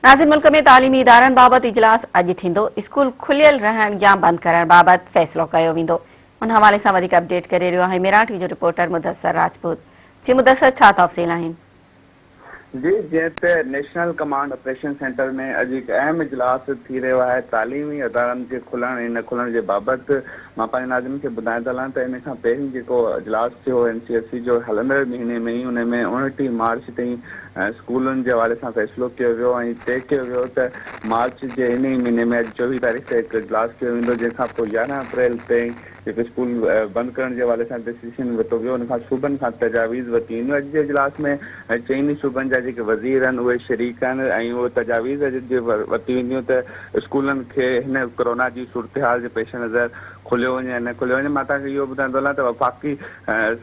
ناظرين ملڪ ۾ تعليمي ادارن بابت اجلاس اڄ ٿيندو، اسڪول کليل رهڻ يا بند ڪرڻ بابت فيصلو ڪيو ويندو، ان حوالي سان وڌيڪ اپڊيٽ ڪري رهيو آهي ميران ٽي وي جو رپورٽر مدثر راجپوت جي مدثر ڇا تفصيل آهن؟ جي جنهن تي نيشنل ڪمانڊ آپريشن سينٽر ۾ اڄ هڪ اهم اجلاس ٿي رهيو آهي تعليمي ادارن جي کلڻ ۽ نه کلڻ جي بابت مان پنهنجي ناظرين کي ٻڌائيندو هلان ته ان کان پهرين جيڪو اجلاس ٿيو هو اين سي ايس سي جو هلندڙ مهيني ۾ ئي ان ۾ 29 مارچ تائين اسڪولن جي حوالي سان فيصلو ڪيو ويو ۽ طئي ڪيو ويو ته مارچ جي ان ئي مهيني ۾ اڄ 24 تاريخ تي هڪ اجلاس ڪيو ويندو جنهن کان پوء 11 اپريل تائين جيڪو اسڪول بند ڪرڻ جي حوالي سان ڊسيشن ورتو ويو ان کان صوبن کان تجاويز ورتيون وينديون اڄ جي اجلاس ۾ چئن ئي صوبن جا جيڪي وزير آهن اهي شريڪ آهن ۽ اهي تجاويز اڄ جي ورتيون وينديون ته اسڪولن کي هن ڪورونا جي صورتحال جي پيش نظر کوليو وڃي يا نه کوليو وڃي مان توهان کي اهو ٻڌائيندو هلان ته وفاقي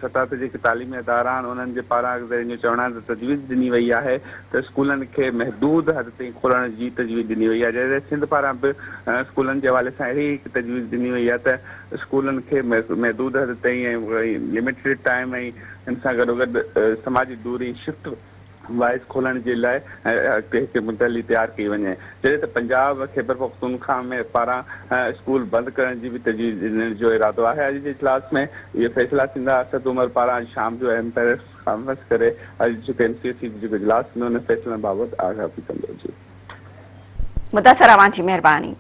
سطح تي جيڪي تعليمي ادارا آهن انهن جي پاران ذريعن جو چوڻ آهي ته تجويز ڏني وئي آهي ته اسڪولن کي محدود حد تائين کولڻ جي تجويز ڏني وئي آهي جڏهن ته سنڌ پاران به اسڪولن جي حوالي سان اهڙي هڪ تجويز ڏني وئي آهي ته اسڪولن کي محدود حد تائين ۽ لميٽيڊ ٽائيم ۽ ان سان گڏوگڏ سماجي دوري شفٽ وائيز کولڻ جي لاء هڪ مدلي تيار ڪئي وڃي جڏهن ته پنجاب خيبرپختونخواهه ۾ پاران اسڪول بند ڪرڻ جي به تجويز ڏيڻ جو ارادو آهي اڄ جي اجلاس ۾ اهي فيصلا ٿيندا اسد عمر پاران اڄ شام جو اهم پريس ڪانفرنس ڪري اڄ جيڪو اين سي او سي جو جيڪو اجلاس ٿيندو ان فيصلن بابت آگاهه به ڪندو جي. مدثر اوهان جي مهرباني.